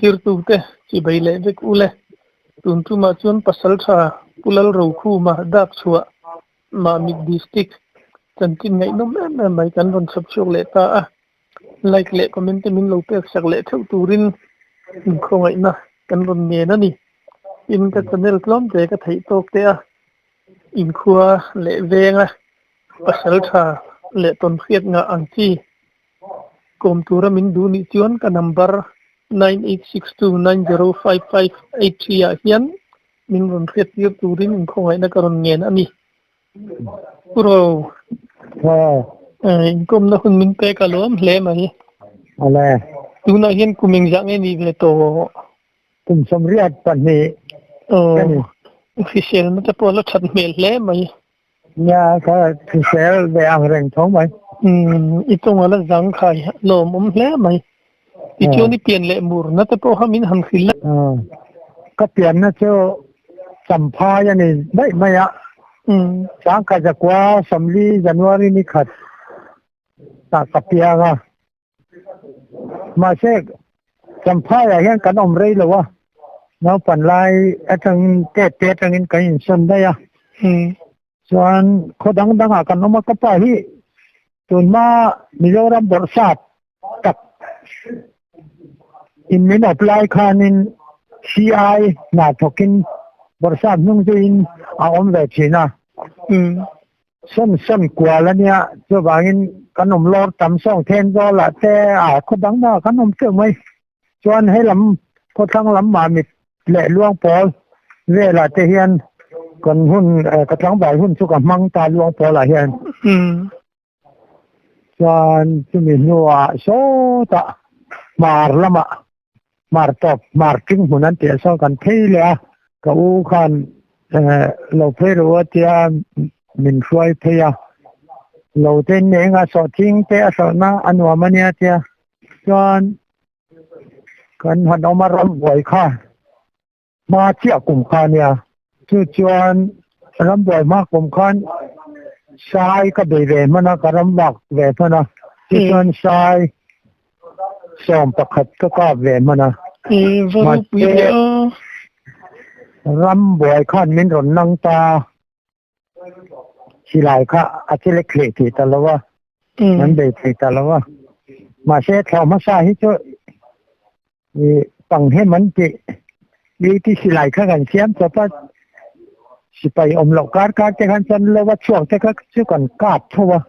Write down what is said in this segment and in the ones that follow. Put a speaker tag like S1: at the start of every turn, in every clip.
S1: Thirtute chibai leh vek ule. Tun tumah chuan Pasaltha Pu Lalrokhuma dak chhuah Mamit District chanchin ngaihnawm em em mai kan rawn chhawp chhuak leh ta a. Like leh comment te min lo pek sak leh theuh turin inkhawngaihna kan rawn ngen a ni. Tin, ka channel tlawm te ka theih tawk te a, inkhua leh venga pasaltha leh tawnhriat ngah ang chi kawm tura min duh nih chuan ka number 9862905583 ah hian min rawn hriat tir turin inkhawngaihna ka rawn ngen a ni. Pu Ro, inkawmna hun min pek a lawm hle mai. Tunah hian kum engzah nge nih ve tawh?
S2: Kum 82 ka ni.
S1: Hriselna te pawh a la that hmel hle mai.
S2: Nia, ka hrisel ve ang reng tho mai.
S1: Umm, i tawng a la zang khai lawmawm hle mai. Tichuan i pian leh murna te pawh kha min han hrilh a.
S2: Ka pianna chu Champhai a ni daih mai a. Sangkhat zakua 40 January ni khat tah ka piang a. Mahse, Champhaiah hian kan awm rei lo a, naupan lai atangin tep te atangin kan insawn daih a. Chuan khaw dang dangah kan awm a, ka pa hi tunhma Mizoram bawrhsap tak in min awp lai khanin CI hna thawkin bawrhsap hnung zuiin a awm ve thin a. Sawn sawn kual a nia, chuvangin kan awm lawr tam sawng then zawl ah te a khaw dang dang ah kan awm teuh mai. Chuan he lam khawthlang lam Mamit leh Luangpawl vel ah te hian kan hun ka tlangval hun chu ka hmang ta Luangpawl ah hian. Chuan chumi hnuah sawtah hmar lamah hmar tawp hmar ṭing hmun an tih sawn kan phei leh a, ka u khan lo phei rawh u a tia min hruai phei a, lo te neng a sawhthing te a hralhna a nuam a nia tia chuan kan han awm a rambuai kha. Hma chiah kum kha nia. Chu chuan rambuai hma kum khan sai ka bei ve hman a, ka ram vak ve hman a. Chu chuan sai 11 ka kap ve hman a. Mahse rambuai khan min rawn nang ta. Silai kha a che lek hleh thei ta lo a, an bei thei ta lo a. Mahse thla hmasa hi chu pang hem an tih duty silai kha kan siam chawp a, sipai awm loh kar kar te khan chuan lo a chhuak te kha chu kan kap tho a.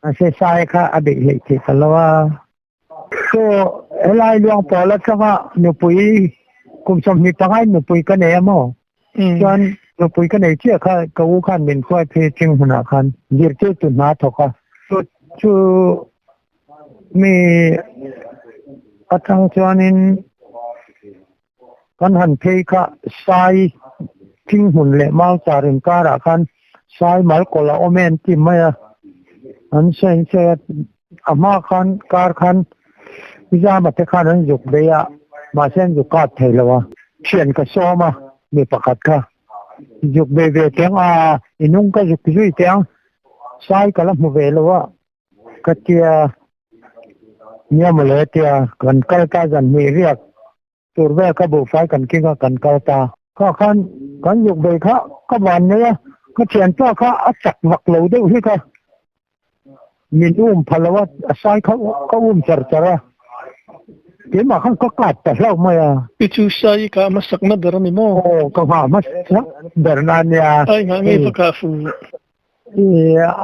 S2: Mahse sai kha a beih hleh thei ta lo a. Chu helai luang pawl atanga nupui kum 25 in nupui ka nei a maw? Chuan nupui ka nei chiah kha ka u khan min hruai phei ching hmunah khan zirtirtu hna thawk a. Chu chu mi atang chuanin kan han phei kha sai thing hmun leh mau char inkarah khan sai mal kawlh a awm em ti mai a, an sawi sawi a, a hma khan kar khan zama te khan an zuk bei a, mahse an zuk kap thei lo a, thian ka sawm a mi pakhat kha zuk bei ve teng a, i nung ka zuk zui teh ang, sai ka la hmu ve lo a. Ka tia nia mawle tia kan kal ta zan hnih riak tur vel kha buhfai kan king a kan kal ta. Kha khan kan zuk bei kha ka van nei a, ka thianpa kha a chak vak lo deuh hi kha min um pha lo a, a sai kha ka um char char a, keimah khan ka kap ta hlauh mai a.
S1: I chu sai ka hmasakna ber a ni maw?
S2: Aw ka nghah hmasak ber na nia.
S1: Ai nghah ngei va kah fu.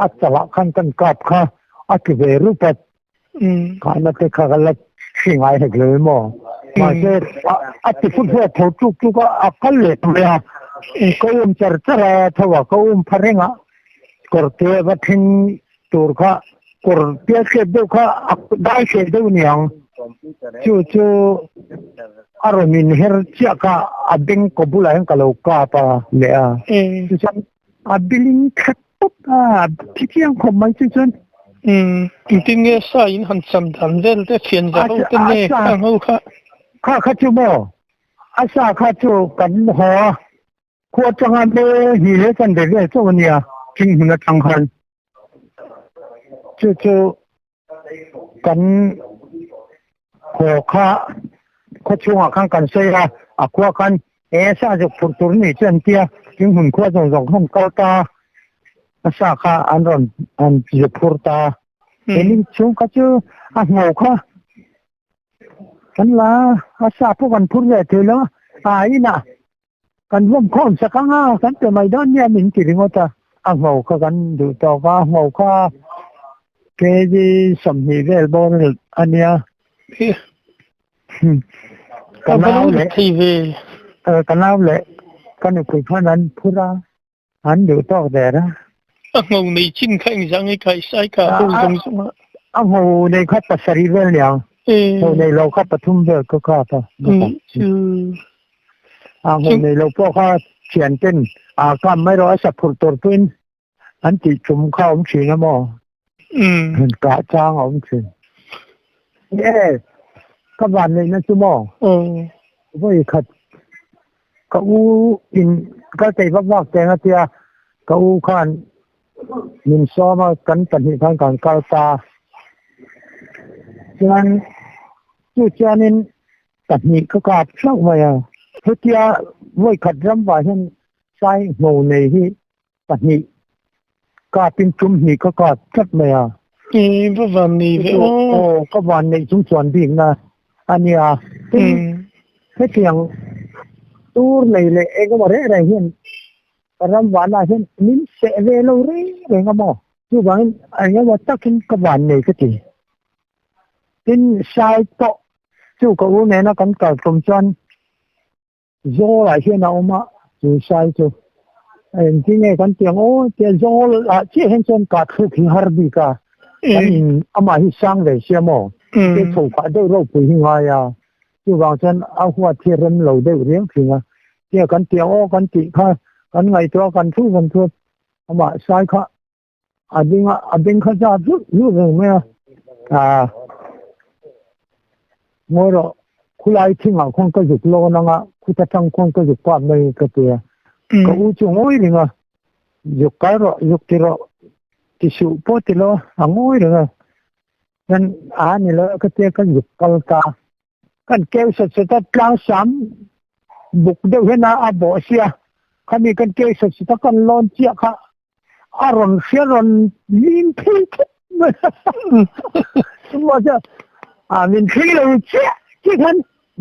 S2: A chalah khan kan kap kha a ti ve rup a, kahna te kha ka la hri ngai hek lo emaw. Mahse a ti fut hlawk tho tuk tuk a, a kal leh ta mai a, ka um char char a tho a, ka um pha reng a, kawr te va thleng tur kha kawr pial tlep deuh kha a dai tlep deuh niang chu chu a rawn inher chiah kha a beng kaw bulah hian ka lo kap a leh a, tichuan A billing khat tawp a, thi chiang khawp mai chu chuan.
S1: Umm, engtin nge sa in han cham dan vel te thian za ho te nge khang ho kha?
S2: Kha kha chu maw? A sa kha chu kan haw a, khua atanga me hnih leh chan ve vel chauh a nia, thing hmun atang khan. Chu chu kan haw kha. khaw chhungah khan kan sawi a, a khua khan e sa zuk phurh tur ni chu an tia, thing hmun khua zawng zawng khan kal ta a sa kha an rawn an zuk phur ta. Keini chhung kha chu a hmuh kha kan la a sa pawh kan phur ve thei lo a, a inah kan vawm khawm sak ang a, kan pe mai dawn nia min ti ringawt a, a ngho kha kan duh tawk a, a ngho kha kg 20 vel bawr a nia. Ka nau leh ka nau leh ka nupui khan an phur a, an duh tawk der a.
S1: A ngho nei chin kha engzah nge kai sai ka ho zawng zawng a.
S2: A ngho nei kha 7 vel niang. Ngho nei lo kha 3 vel ka kap a. A ngho nei lo pawh kha thian ten a kam mai rawh a sa phurh tur pawhin an tih tum kha awm thin a maw. Kah chang a awm thin. E ka van neihna chu maw. Vawi khat ka u in ka tei vak vak teng a tia ka u khan min sawm a kan pahnih khan kan kal ta chuan chu chuanin pahnih ka kap hlauh mai a hetia vawi khat ram vah hian sai ngho nei hi pahnih kapin tum hnih ka kap tlat mai a.
S1: E va van nei ve aw.
S2: Aw ka van neih chung chuan bikna a nia. Tin hetiang tur nei leh engemaw reng reng hian ka ram vanah hian min seh ve lo reng reng a maw. Chuvangin engemaw takin ka van nei ka ti. Tin sai pawh chu ka u nena kan kal tum chuan Zawl ah hian a awm a, chu sai chu engtin nge kan ti ang aw tia zawl ah chiah hian chuan kah thluk hi har bik a, kan in amah hi sang ve sia maw, ke chho phah deuh ropui hi ngai a, chuvang chuan a huat hi rem lo deuh riau thin a, tia kan ti ang aw kan tih kha kan ngaihtuah a kan thu kan thu amah sai kha a ding a a beng kha zat zut zut reng mai a ah ngawi rawh khulai thingah khuan ka zuk lawn anga khuta tang khuan ka zuk pap mai ka ti a ka u chu ngawi reng a zuk kai rawh zuk ti rawh ti suh pawh ti lo a ngawi reng a chuan a ni lo ka tia ka zuk kal ta kan keu sat sat a tlang sam buk deuh hian a bawh sia khami kan keu sat sat a kan lawn chiah kha a rawn hria rawn lim phei thut mai a a min thleng lo chiah chiah khan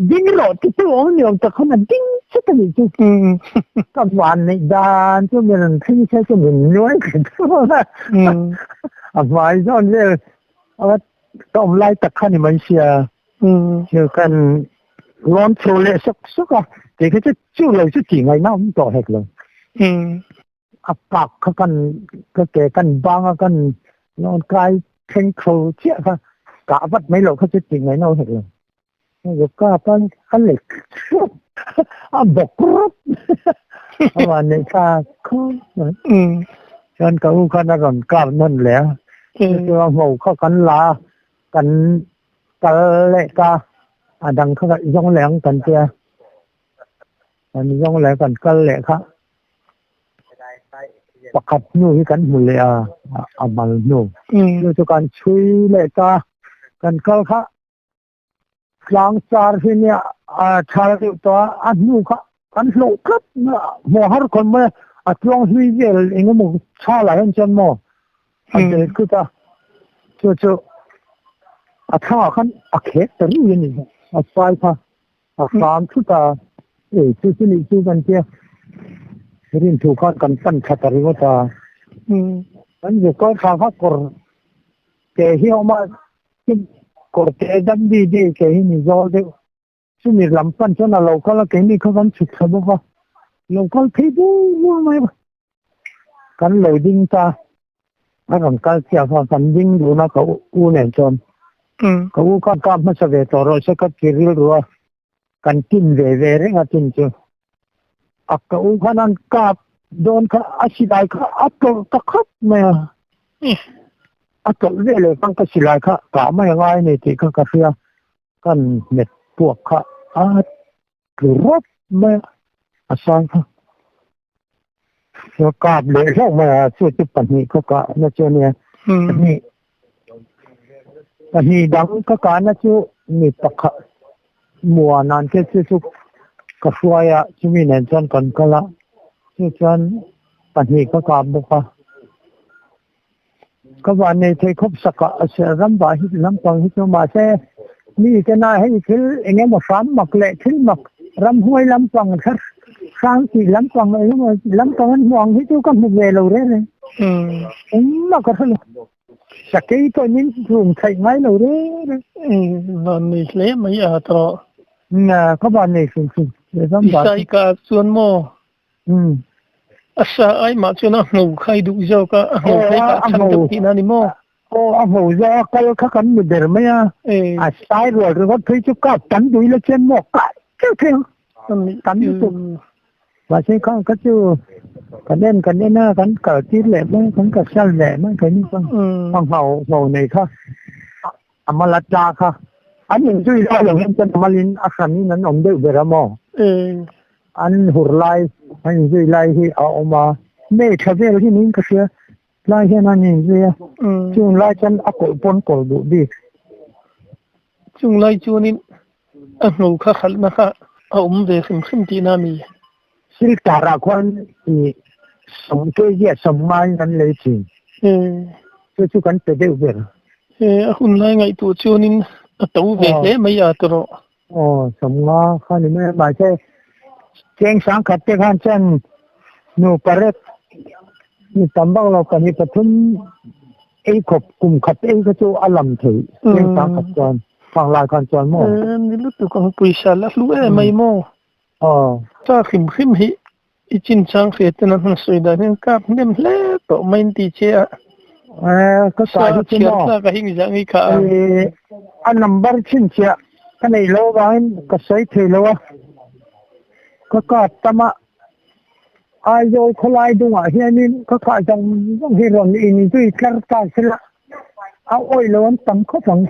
S2: ding rawh ti tu awm ni awm tak khan a ding chat a nih chu ka van neih dan chu min rawn thleng se chu min nuai a hmai zawn vel a ka awm lai tak kha ni mai sia chu kan lawn chho leh sawk sawk a ti kha chu chu lo chu tih ngaihna awm tawh hek lo. A pak kha kan ka ke kan bang a kan lawn kai thleng tho chiah kha kah vat mai loh kha chu tih ngaihna awm hek lo. Ka pa a lek hrup a bawk rup a van neih thla khawp mai. Chuan ka u khan a rawn kap nawn leh a, chu a ngho kha kan la a, kan kal leh ta a dang kha zawng leh ang kan tia. Kan zawng leh kan kal leh kha pakhat hnu hi kan hmu leh a, a mal hnu. Chu chu kan chhui leh ta, kan kal kha tlang char hi nia a thal deuh tawh a, a hnu kha kan hlawh tlat hmuh har khawp mai a, a tluang hlui vel engemaw chhalah hian chuan maw a bel tlut a, chu chu a thlangah khan a khek ta rui a ni, a sai kha. A hram thut a, ei chu chu nih chu kan tia rin thu khan kan pan tha ta ringawt a. Kan zu kal thla kha kawr ke hi a awm a, kawr te dam bi bi ke hi ni zawl deuh. Chumi lam pan chuan a lo kal a, keini kha kan chhuk thla bawk a, lo kal phei bur bur mai a. Kan lo ding ta, a rawn kal chiah kha kan ding dun a ka u nen chuan. Ka u khan kap hmasa ve tawh rawh se ka ti rilru a, kan tin ve ve reng a tin chu. A ka u khan an kap dawn kha a silai kha a tawlh ta khawp mai a. A tawlh ve leh khan ka silai kha kah mai a ngai a ni tih kha ka hria. Kan hmet puak kha a tlu rawp mai a, a sang kha. Ka kap leh hlauh mai a, chu chu pahnih ka kah na chu a nia. Pahnih pahnih dang ka kah na chu mi pakhat. Muana'n te chu chu ka hruai a, chumi nen chuan kan kal a, chu chuan pahnih ka kap bawk a. Ka van nei thei khawp sak a, ram vah hi lampang hi chu mahse mi te na hei thil eng emaw hram mak leh thil mak ramhuai lampang thla hrang tih lampang eng emaw lampang an hmuh ang hi chu ka hmu ve lo reng reng. Engmah ka hre lo. Sakei pawh in rum theih ngai lo reng reng.
S1: Van nei hle mai a tawh.
S2: Ka van nei hrim hrim.
S1: I sai ka chuan maw? A sa ai mah chuan a hngau khai duh zawk a, a hngau khai kah chhan deuh tihna a ni maw?
S2: Aw, a hngau zawk a, kal kha kan ni ber mai a. A sai rual ringawt phei chu kap tam duh ila chuan maw kah teuh thei ang. Tam lutuk. Mahse kha kha chu kan en kan en a, kan kal tir leh mai, kan kalsan leh mai keini chuan a hngau hngau nei kha a mal a tla kha. An inzui lai lo hian chuan a malin a hranin an awm deuh ber a maw? An hur lai, an inzui lai hi a awm a, May thla vel hi niin ka hria, tlai hian an inzui a, chung lai chuan a kawlh pawn kawlh duh bik.
S1: Chung lai chuanin a hnu kha khalhna kha a awm ve hrim hrim tihna a mi?
S2: Silchar ah khuan i sawm kg ah sawm ngaiin an lei thin. Chu chu kan pe deuh ber.
S1: A hun lai ngaihtuah chuanin a to ve hle mai a tawrh.
S2: Aw, sawmnga kha ni mai a, mahse cheng sangkhat te khan chuan nupa rek mi tam vak lo pahnih pathum ei khawp kum khat ei kha chu a lam thei cheng sangkhat chuan khang lai khan chuan maw.
S1: Ni lutuk ang pawisa la hlu em mai maw.
S2: Aw.
S1: Cha hrim hrim hi I chinchang hriat ten an han sawi dan hian kap hnem hle tawh mai an ti che a.
S2: Ka kah hi chu maw?
S1: Chhiar tlak a hing zah nge kha
S2: a? A number chhinchhiah ka neih loh avangin ka sawi thei lo a. Ka kap tam a, Aizawl khawlai dungah hianin ka kah zawng zawng hi rawn inzui tlar ta sela a awih lo an tam khawp ang.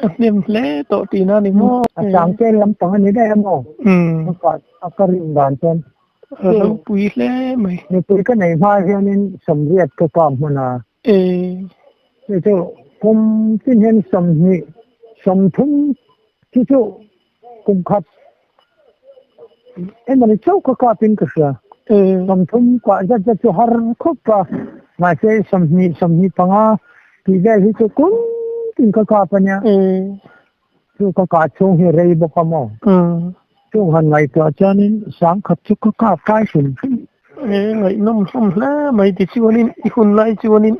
S1: A hnem hle tawh tihna a ni maw?
S2: A changte lampang a ni daih a maw? A ka rin dan chuan.
S1: A ropui hle mai.
S2: Mipui ka nei hma hianin sawmriat ka kap hman a. Chu chu kum tin hian sawmhnih, sawmthum chu chu kum khat emawni chauh ka kapin ka hria. Sawmthum kah zat zat chu har khawp a, mahse sawmhnih sawmhnih panga tih vel hi chu kum tin ka kap a nia. Chu ka kah chhung hi rei bawk a maw? Chung han ngaihtuah chuanin sangkhat chu ka kap kai hrim hrim.
S1: Ngaihnawm hlawm hle mai tichuanin i hun lai chuanin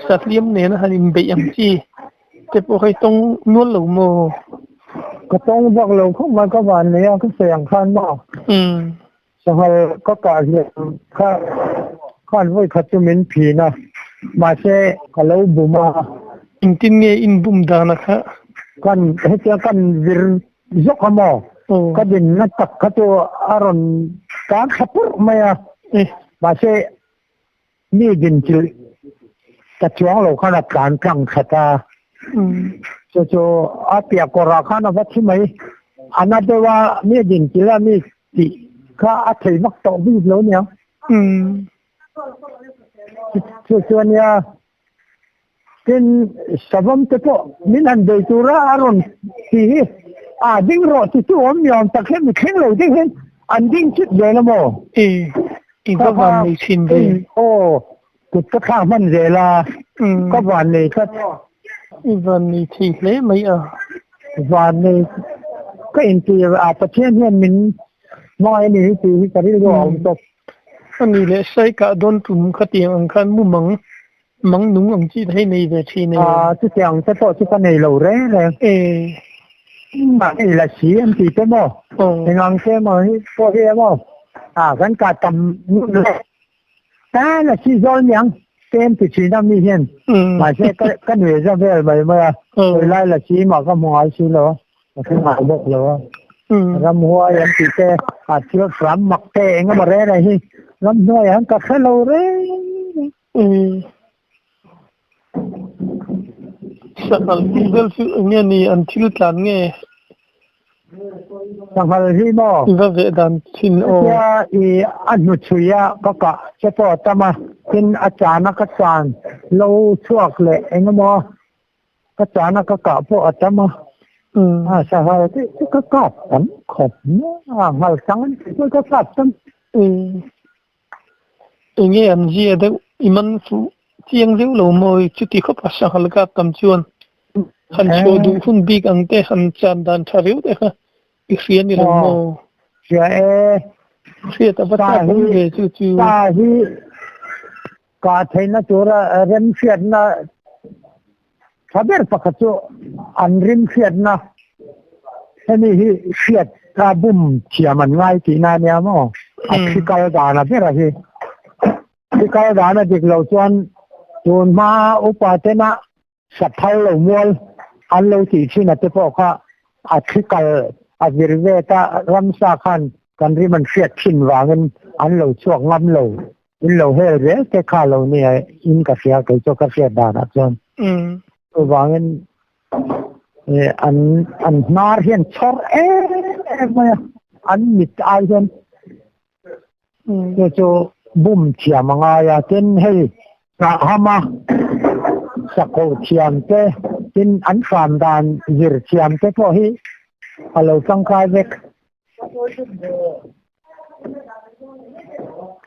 S1: sahliam nena han inbeih ang chi. Te pawh hei tawng nual lo maw?
S2: Ka tawng vak lo khawp mai ka van nei a, ka sawi ang khan maw? Sanghal ka kah hliam kha khan vawi khat chu min phin a, mahse ka lo bum a.
S1: Engtin nge in bum dan a kha?
S2: Kan hetia kan vir zawk a maw? Ka dinna tak kha chu a rawn tan thla purh mai a, mahse Mi dinchilh ta chuang lo khan a tlan tlang that a, chu chu a piah kawrah khan a va thi mai. A na deuh a, mi dinchilh a mi tih kha a thei vak tawh bik lo aniang. Chu chu a nia, tin savawm te pawh min han bei tura a rawn ti hi a ding rawh ti chu awm ni awm tak hian mi thleng lo deuh hian an ding chut zel a maw?
S1: I va van nei thin ve.
S2: Aw, kut ka thlak hman zel a, ka van nei tlat.
S1: I van nei thei hle mai a.
S2: Van nei ka intir a, Pathian hian min hmangaih a ni hi tih hi ka rilru a awm tawp.
S1: A ni leh sai kah dawn tum khatiang ang khan mu mang mang nung ang chi te hei nei ve thin e.
S2: A, chutiang te pawh chu ka nei lo reng reng.
S1: E.
S2: Mah nei la si an ti te maw? Eng ang te maw hi pawh hi emaw? A, kan kah tam ngun lo. Ta la si zawl niang te an ti thin a mi hian. Mahse ka ka nuih za vel mai mai a. Hawi lai la si mah ka hmu ngai si lo a. Ka hre ngai bawk lo a. Ramhuai an tih te, a thil hram mak te eng emaw reng reng hi ramhnuaiah hian ka hre lo reng reng.
S1: Sanghal tih vel chu eng nge ni an thil tlan nge?
S2: Sanghal hi maw?
S1: I va veh dan thin aw.
S2: Hetia i a hnuchhui a ka kah che pawh a tam a, tin a chan a ka chan lo chhuak leh eng emaw ka chan a ka kah pawh a tam a. A sanghal te chu ka kap tam khawp mai a, nghal chang an tih chuan ka kap tam.
S1: Enge an zia deuh i man fuh chiang viau lo maw chuti khawp a sanghal kap tam chuan han chhuah duh hun bik ang te han chan dan tha riau te kha i hria ni lo maw?
S2: Hria e.
S1: Hriat a va chak awm ve chu chu.
S2: Sa hi Kah theihna tura remhriatna tha ber pakhat chu an rimhriatna hemi hi hriat a bum thiam an ngai tihna a nia maw? A thi kal dana bera hi. Thi kal dana dik lo chuan tun hma upa tena Saphal lo mual an lo tih thin a te pawh kha a thli kal a vir vet a, ramsa khan kan rim an hriat thin vangin an lo chhuak ngam lo, in lo hel zel te kha lo nia in ka hria kei chu ka hriat danah chuan. Chuvangin an an hnar hian chhawr em em mai a, an mit ai hian Chu chu bum thiam a ngai a, tin hei Hnahhama sakawlh thiam te, tin an hram dan zir thiam te pawh hi a lo tangkai vek.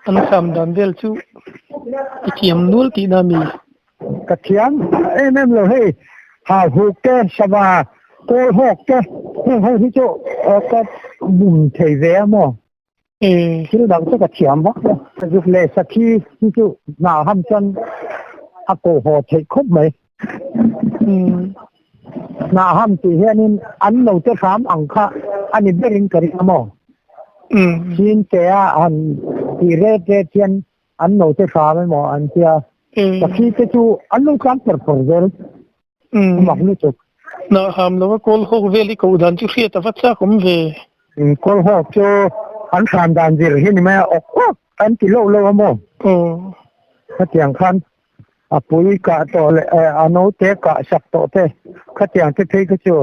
S1: An hram dan vel chu i thiam nual tihna mi?
S2: Ka thiam em em lo hei, hau huk te, sava kawl hawk te heng ho hi chu ka bum thei ve a maw? Thil dang chu ka thiam vak lo. Zuk leh sakhi hi chu hna ham chuan a koh haw theih khawp mai. Hna ham tih hianin an lo te hram ang kha a ni berin ka ring a maw? Chin te a han tih ret ret hian an lo te hram emaw an tia. Sakhi te chu an lo tlan per per zel. Mak lutuk.
S1: Hnah ham lova kawl hawk vel hi koh dan chu hriat a va chak awm ve.
S2: Kawl hawk chu an hran dan zir hi ni mai a, awk awk an ti loh loh a maw? Khatiang khan a pui kah tawh leh a naute kah sak tawh te khatiang te phei kha chu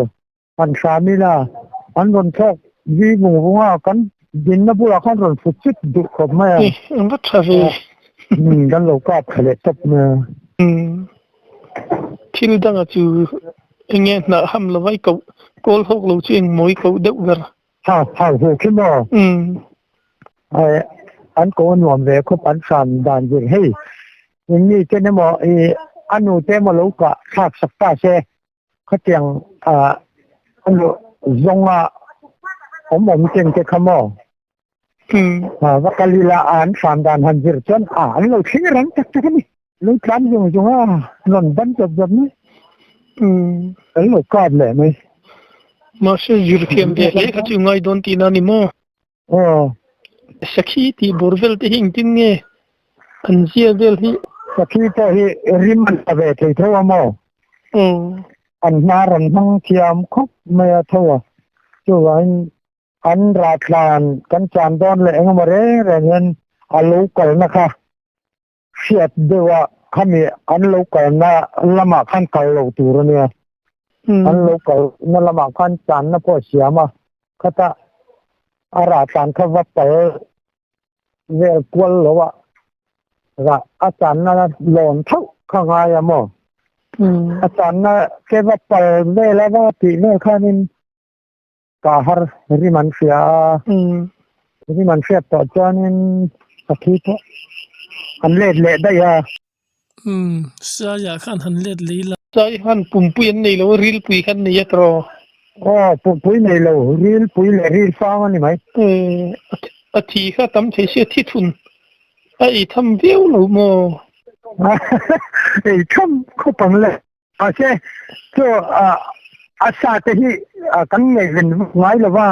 S2: an hram ila an rawn thlawk vi vung vung a, kan dinna bulah khan rawn fut chut duh khawp mai a.
S1: An va tha ve.
S2: Kan lo kap tha leh tawp mai a.
S1: Thil danga chu enge hnah ham lo vai koh kawl hawk lo chu eng mawi koh deuh ber.
S2: Ha ha hu khi maw? An ko nuam ve khawp an hram dan zir hei eng mi ten emaw i a nu te emaw lo kah thlak sak ta se Khatiang ah zawnga awm awm chen te kha maw? Va kal ila an hram dan han zir chuan a an lo thleng reng tak tak a ni. Lo tlan zung zung a, rawn ban chawp chawp mai. An lo kap leh mai.
S1: Mahse zir thiam ve hle kha chu ngai dawn tihna a ni maw?
S2: Aw.
S1: Sakhi tih bur vel te hi engtin nge an zia vel hi?
S2: Sakhi pawh hi rim an la ve thei tho a maw?
S1: Aw.
S2: An hnar an hmang thiam khawp mai a tho a. Chuvangin an rahtlan kan chan dawn leh engemaw reng reng hian a lo kalna kha hriat deuh a, khami an lo kalna lamah khan kal lo tur a nia. An lo kalna lamah khan channa pawh a siam a, khata a rah tlan kha va pal vel kual lo a, rah a channa lawn thauh kha ngai a maw? A channa te va pal vel a va tih vel khanin Ka har rim an hria a, rim an hriat tawh chuanin sakhi pawh an let leh daih a.
S1: Umm, Saia khan han let leh ila. Sai khan pumpui an nei lo a, rilpui khan nei a tawh.
S2: Aw, pumpui nei lo, rilpui leh rilfang a ni mai.
S1: Umm, a thi kha tam thei sia thi thun a ei tham viau lo maw?
S2: Ei tham khawp ang le. Mahse, chu a sa te hi kan ngaihven ngai lo va,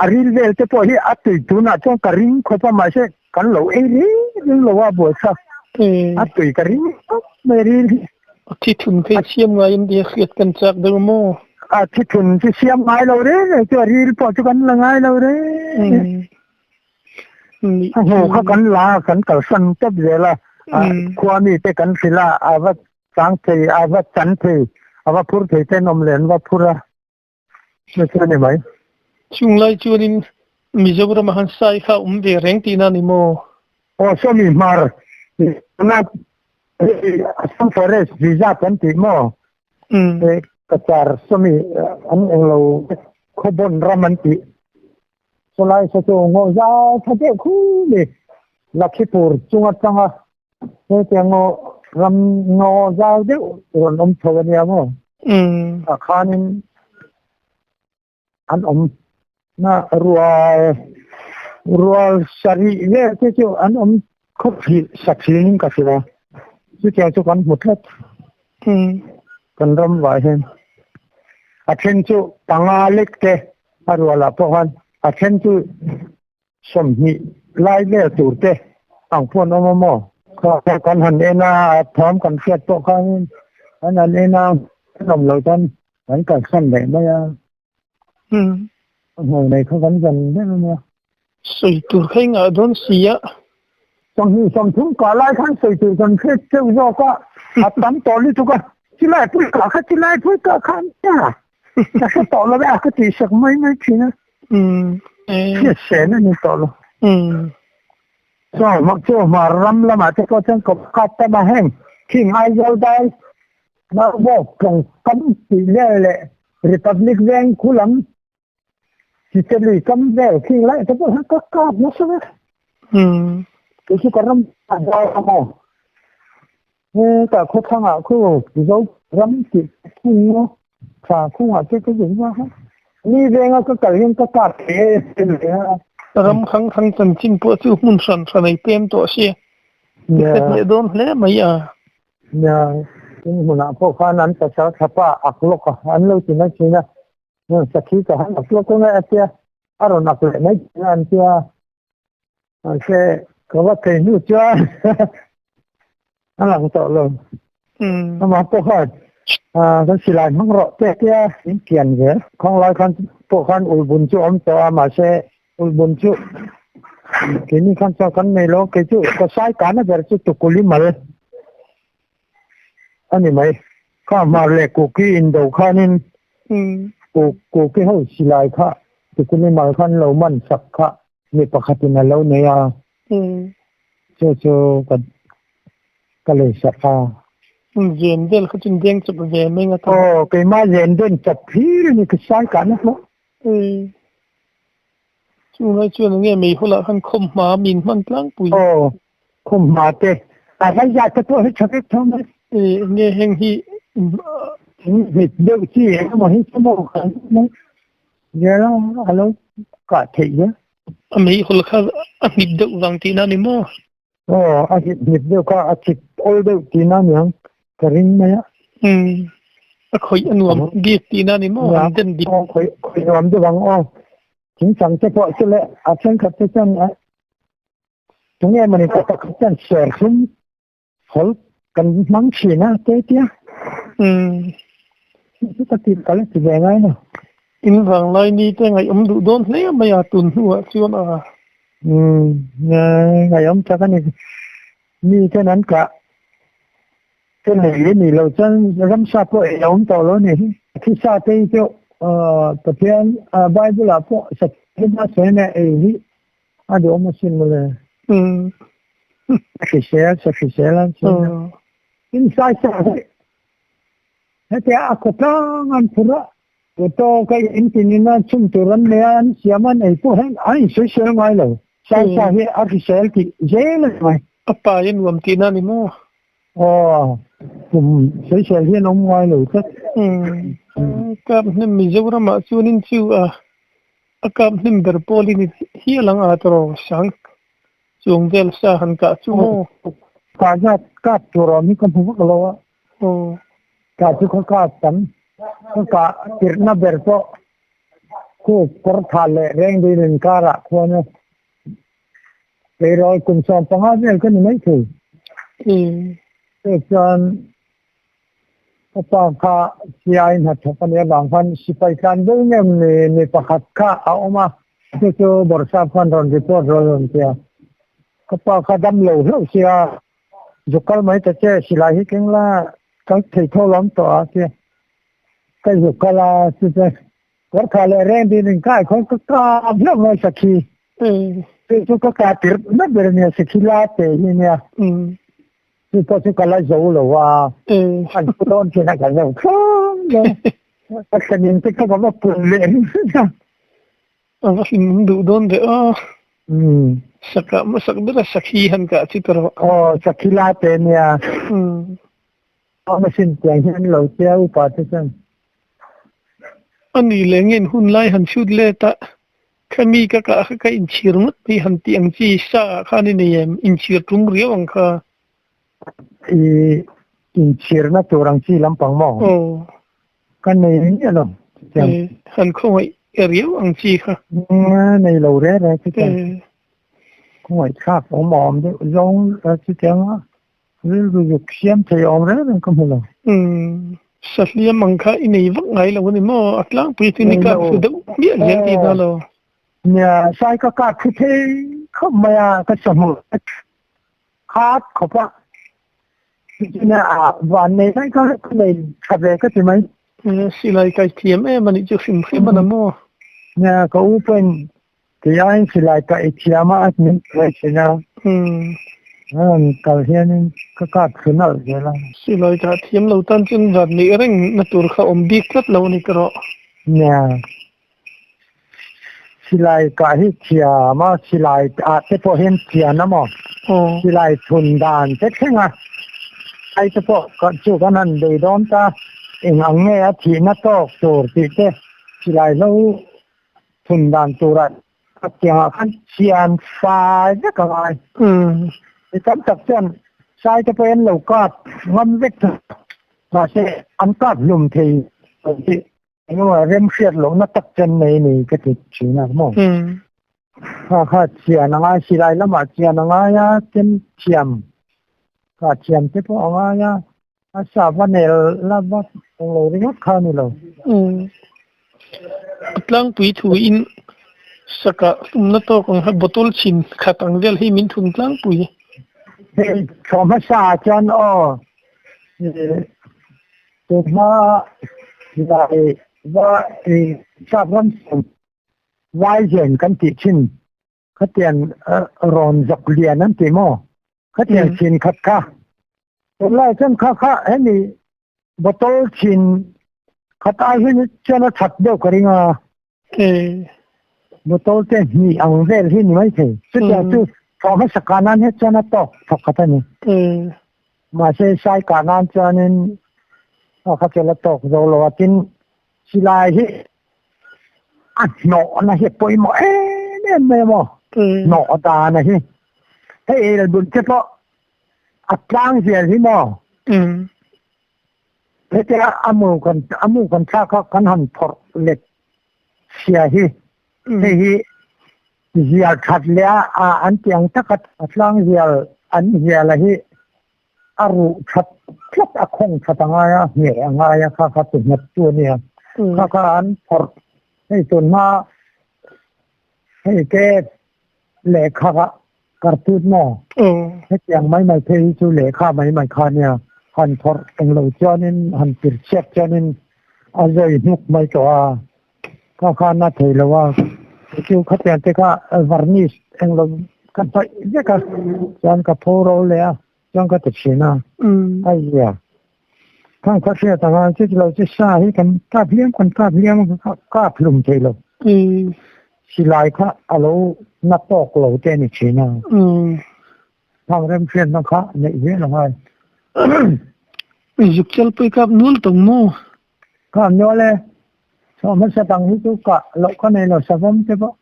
S2: a ril vel te pawh hi a tui tunah chuan ka ring khawp a, mahse kan lo ei reng reng lo a buaithlak, a tui ka ring khawp mai ril hi.
S1: A thithun phei siam ngai in tia hriat kan chak deuh maw?
S2: A thithun chu siam ngai lo reng reng chu a ril pawh chu kan la ngai lo reng reng. A hmu kha kan la a, kan kalsan tawp zel a, khua mi te kan hrilh a, a va chang thei, a va chan thei, a va phur thei ten awm leh an va phur a, chu chu a ni mai.
S1: Chung lai chuanin Mizoram ah han sai kha a awm ve reng tihna a ni maw?
S2: Aw sawmi hmar tuna Assam Forest Reserve kan tih maw? Cachar sawmi an englo khawbawn ram an tih sawlai saw chu ngaw zau tha deuh khu ni Lakhipur chung atanga hetiang ngaw ram ngaw zau deuh rawn awm chho ania maw ah khanin an awm na rual rual sarih vel te chu an awm khawp hrih sak hrilhin ka hria chutiang chu kan hmu tlat kan ram vah hian a then chu panga lek te a rualah pawh khan a then chu 20 lai vel tur te ang pawh an awm a maw? Kha kan han en a, a thawm kan hriat pawh khan kan han en a, kan awm loh chuan kan kalsan leh mai a. A hmuh nei kha kan zan ber a nia.
S1: Sawi tur kha i ngah dawn si a.
S2: 20 30 kah lai khan sawi tur kan hriat teuh zawk a, a tam tawh lutuk a, chilai pui kah kha chilai pui kah kha an nia. Ka hre tawh lo e a ka tihsak mai mai thin a. Hriat sen a ni tawh lo. Chaw chaw hmar ram lamah te pawh chuan kawp tam a heng khing Aizawl dai Maubawk tlawng kam tih vel leh Republic veng khu lam Chiteli kam vel khing lai te pawh hian ka kap nasa vek. Kei chu ka ram a zau a maw. He tah khawthlang ah khu Mizo ram tih khung maw thla khung ah te ka zuk vak a. Mi veng a ka kal hian ka kap thei e em em a.
S1: Ram hrang hrang chanchin pawh chu hmun hran hran ei pem tawh si. I hret leh dawn hle mai a.
S2: Nia, tin hmunah pawh khan an pasal thlapa ak lawk a, an lo ti mai thin a. Sakhi ka han ak lawk ange a tia, a rawn ak leh mai thin a an tia. Mahse ka va thei hnu chuan a lang tawh lo. Amah pawh khan kan silai hmang rawh te tia min kian zel. Khawnglai khan pawh khan ulbun chu a awm tawh a, mahse ulbun chu keini khan chuan kan nei lo. Kei chu ka sai kana ber chu tukuli mal a ni mai. Kha hmar leh kuki indo khanin kuki ho silai kha tukuli mal khan lo man sak kha Mi pakhatin a lo nei a, chu chu ka ka lei sak a.
S1: Zen vel kha chu deng chawp ve mai nga ta.
S2: Aw, keimah zen den chawp hlir a ni ka sai kahna hlawh.
S1: Chu ngai chuan enge meihawl ah khan khawmhma min hman tlangpui.
S2: Aw, khawmhma te. A vai zat te pawh hi tha vek tho mai.
S1: Enge heng hi.
S2: Thing deuh chi engemaw hi chu maw kan mai. Zela a lo kah theih zel.
S1: A meihawl kha a hnip deuh vang tihna a ni maw?
S2: Aw, a hnip hnip deuh kha a chip awl deuh tihna a niang ka ring mai a.
S1: Umm, a khawih a nuam bik tihna a ni maw? An den dik.
S2: Aw, khawih khawih nuam deuh ang aw. Thingchang te pawh chu le a thenkhat te chuan tunge mawni ka pakhat chuan serthlum Hol kan hmang thin a te tia.
S1: Umm.
S2: Chu ka tih ka la ti ve ngai lo.
S1: In vanglai ni te ngaihawm duh dawn hle mai a tun hnuah chuan a.
S2: Umm ngaihawm tak a ni. Mi ten an kah te nei a nih loh chuan ramsa pawh ei a awm tawh lo a ni hi. Thisa te hi chu Pathian Bible ah pawh Sakhi hma sawi ania ei hi A duhawm asin mawle.
S1: Umm.
S2: A hrisel, sa hrisel an sawi a. Tin sai sa hi hetia a khawtlang an phur a, auto ka in tin in a chhum tur an nei a, an siam a, an ei pawh hian an insawisel ngai lo. Sai sa hi a hrisel tih zel a ni mai.
S1: A pa hi nuam tihna a ni maw?
S2: Aw, kum sawisel hian awm ngai lo tlat.
S1: Umm. Kap hnem Mizoramah chuanin chu a A kap hnem ber pawl i ni hial ang a tawrh sang chuang vel sa han kah chu maw?
S2: Kah zat kap tur awm hi ka hmu vak lo a. Kah chu ka kap tam. Ka kah tirhna ber pawh khu kawr thah leh reng dil inkarah khuan a tleirawl kum 15 vel ka ni maithei. Chu chuan Ka pa kha siai hnathawk a nih avang khan sipai tlan bo ngem ni mi pakhat kha a awm a, chu chu Bawrhsap khan rawn report rawn rawn ti a. Ka pa kha dam lo hlauh sia, zuk kal mai ta che, silai hi keng la kal thei tho lam tawh a tia. Ka zuk kal a, chu chu kawrthah leh reng din in kai khawn ka kap hlauh mai sakhi. Chu chu ka kah tirh na ber a nia, sakhi la te hi nia. Chu pawh chu ka la zo lo a, an pu dawn thin a ka zo thlawm lo. A thlenin te kha ka va pun leh a.
S1: A va hlim duh dawn ve aw. Sakah hmasak bera sakhi han kah chi ta rawh.
S2: Aw, sakhi lai te nia. Awm asin tiang hian lo tia upa te chuan.
S1: A nih leh nge in hun lai han chhut let a, khami ka kah kha ka inchhir ngawt mai han tih ang chi sa ah khan i nei em? Inchhir tum riau ang kha.
S2: I inchhirna tur ang chi lampang maw?
S1: Aw.
S2: Ka nei miah lo chutiang.
S1: Han khawngaih riau ang chi kha.
S2: Nei lo re re chutiang. Khawngaih thlak awm awm deuh zawng chutiang a rilru zuk siam thei awm reng reng ka hmu lo.
S1: Sahliam ang kha i nei vak ngai lo a ni maw? A tlangpui chu ni kap thu deuh miah zel tih na lo.
S2: Nia, sai ka kap thu thei khawp mai a, ka sahmu khat khawp a. Van nei mai ka nei tha ve ka ti mai.
S1: Silai kai thiam em a nih chu hrim hrim a na maw?
S2: Nia, ka u pawhin kei aiin silai ka ei thiam a, a min hruai thin a. A rawn kal hianin ka kap thlu nalh zel a.
S1: Silai ka thiam lo tan chuan van neih reng na tur kha awm bik tlat lo a ni ka rawh.
S2: Nia, Silai kah hi thiam a, silai ah te pawh hian chian a maw? Silai thun dan te thleng a, ai te pawh chu kan han bei dawn ta, eng ang nge a thihna tawk tur tih te silai hlo thun dan turah tiangah khan chian fai vek a ngai. Mi tam tak chuan sai te pawh hi an lo kap ngam vek thei a, mahse an kap hlum thei lo tih Engemaw remhriat lohna tak chen nei ni ka ti thin a maw? Kha kha chian a ngai, silai lamah chian a ngai a, chen thiam kha thiam te pawh a ngai a, a sa va nel la va englo ringawt kha a ni lo.
S1: A tlangpui thuin sakah hlumna tawk ang kha bottle chhin khat ang vel hi min thun tlangpui.
S2: Hei thlawh hmasa ah chuan aw Tunhma lai va sap ram siam vai hian kan tih thin khatiang rawn zawk lian an ti maw khatiang chhin khat kha tunlai chuan kha kha hemi bottle chhin khat ai hian chuan a that deuh ka ring a bottle te hnih ang vel hi ni maithei chutiang chu thawh hmasa kah nan hian chuan a tawk thawk khat a ni mahse sai kah nan chuanin a kha chu la tawk zo lo a tin silai hi a hnawhna hi a pawimawh em em mai a maw hnawh dana hi hei elbun te pawh a tlang zel hi maw Hetia a mu kan a mu kan thlak a kan han phawrh let chhia hi hei hi zial that leh a a an tih ang taka a tlang zial an zial a hi a ruh that tlat a khawng that a ngai a ngheh a ngai a kha kha ti nghet tu a nia kha kha an phawrh hei tun hma hei te lehkha kha kartut maw? Hetiang mai mai phei hi chu lehkha mai mai kha nia han phawrh eng lo chuanin han pir chhiat chuanin a zawi hnuk mai tawh a, kha kha na thei lo a, chu khatiang te kha varnish eng lo ka hnawih vek a, chuan ka pho ro leh a, chuan ka ti thin a, a zia. Khang kha hriat anga chu lo chu sa hi kan kap hliam kan kap hliam kap hlum thei lo. Silai kha a lo na tawk lo te ni thin a. Khang remhriatna kha neih zel a ngai.
S1: Zuk chalpui kap nual tawng maw?
S2: Kap nual e. Chhuah hmasa dang hi chu kah loh ka nei lo savawm te pawh.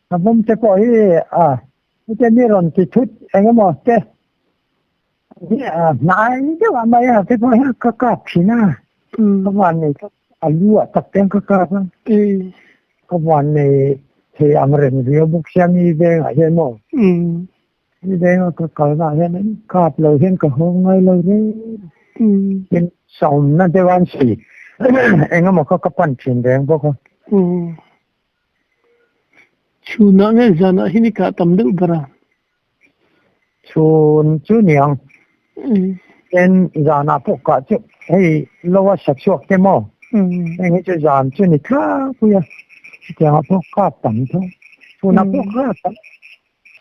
S2: Savawm te pawh hi a hetiang mi rawn ti thut eng emaw te Hnai deuh ah mai a te pawh hian ka kap thin a ka van nei tlat a lu ah tak te ka kap a ka van nei thei ang reng viau bawk sia mi veng ah hian maw mi veng a ka kal na ah hian kap lo hian ka haw ngai lo reng tin sawmna deuh a an sawi eng emaw kha ka pan thin reng bawk a.
S1: Chhunah nge zanah hi ni kah tam deuh ber a?
S2: Chhun chu niang ten zanah pawh kah chu hei lo a sa chhuak te maw heng hi chu zan chu ni tlangpui a chutiangah pawh kap tam tho chhunah pawh kap tam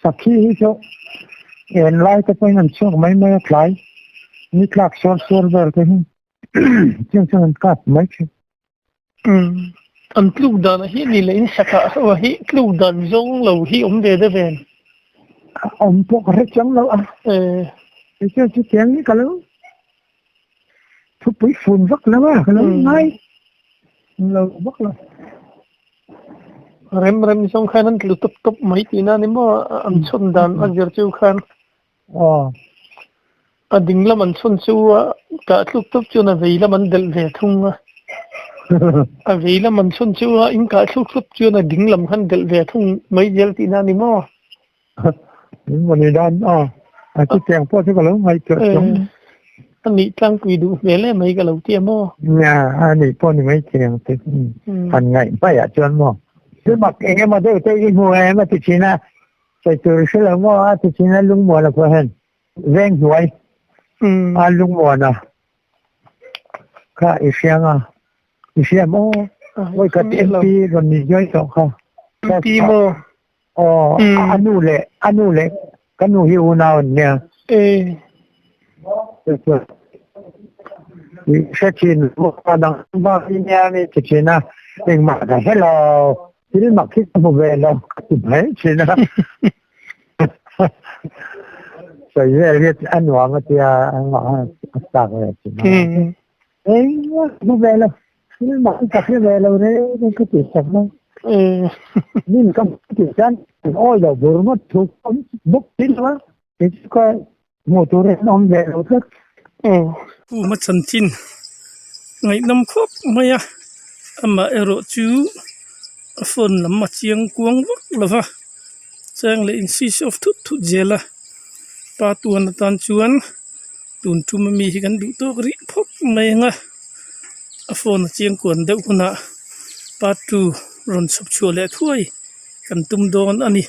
S2: sakhi hi chu en lai te pawhin an chhuak mai mai a tlai ni tlak suar suar vel te hi. Chiang chuan an kap mai thin.
S1: Umm an tluk dan ah hi ni leh in sakah ho ah hi tluk dan zawng lo hi awm ve deuh em?
S2: Awm pawh ka hre chiang lo a.
S1: Eh.
S2: Kei chuan chutiang hi ka lo thupui fun vak lo a, ka lo ngai lo vak lo.
S1: Rem rem zawng khan an tlu tawp tawp mai tihna a ni maw an chhawn dan a zir chu khan.
S2: Aw.
S1: A ding lam an chhawn chu a kah tluk tawp chuan a vei lam an delh ve thung a. A vei lam an chhawn chu a in kah thluk tawp chuan a ding lam khan delh ve thung mai zel tihna a ni maw?
S2: Min maw ni dan aw. A chutiang pawh chu ka lo ngaihtuah chuang.
S1: A nih tlangpui duh hmel em mai ka lo ti a maw?
S2: Nia, a nih pawh ni mai thei ang che. Han ngaih hmaiah chuan maw? Chu mak eng emaw deuh te i hmu em a ti thin a, sawi tur i hre lo maw a ti thin a lungmuan a pawh hian veng hnuai a lungmuan a kha i hriang a, i hria maw? Vawikhat MP rawn ni zuai tawh kha.
S1: MP maw?
S2: Aw, a nu leh a nu leh ka nu hi unau an nia.
S1: E.
S2: I hre thin a dang bak i nia mi ti thin a, engmah ka hre lo, thil mak hi ka hmu ve lo ka ti mai thin a. Sawi vel hi a nuam a tia a chak ve thin a. Engmah ka hmu ve lo. Thil mak hi ka hre ve lo reng ka ti chak mai. Min ka ti chuan awi lo bur ngawt thu awm bawk si lo a, kei chu ka hmuh tur in awm ve lo tlat.
S1: Aw. Pu Machanchin ngaihnawm khawp mai a, amah erawh chu a phone lam a chiang kuang vak lo va, chang leh in switch off thut thut zel a, pa tuan atan chuan tun tum ami hi kan duh tawk rih phawt mai ang a, a phone a chiang kuan deuh hunah part two rawn chhawp chhuah leh thuai kan tum dawn a ni.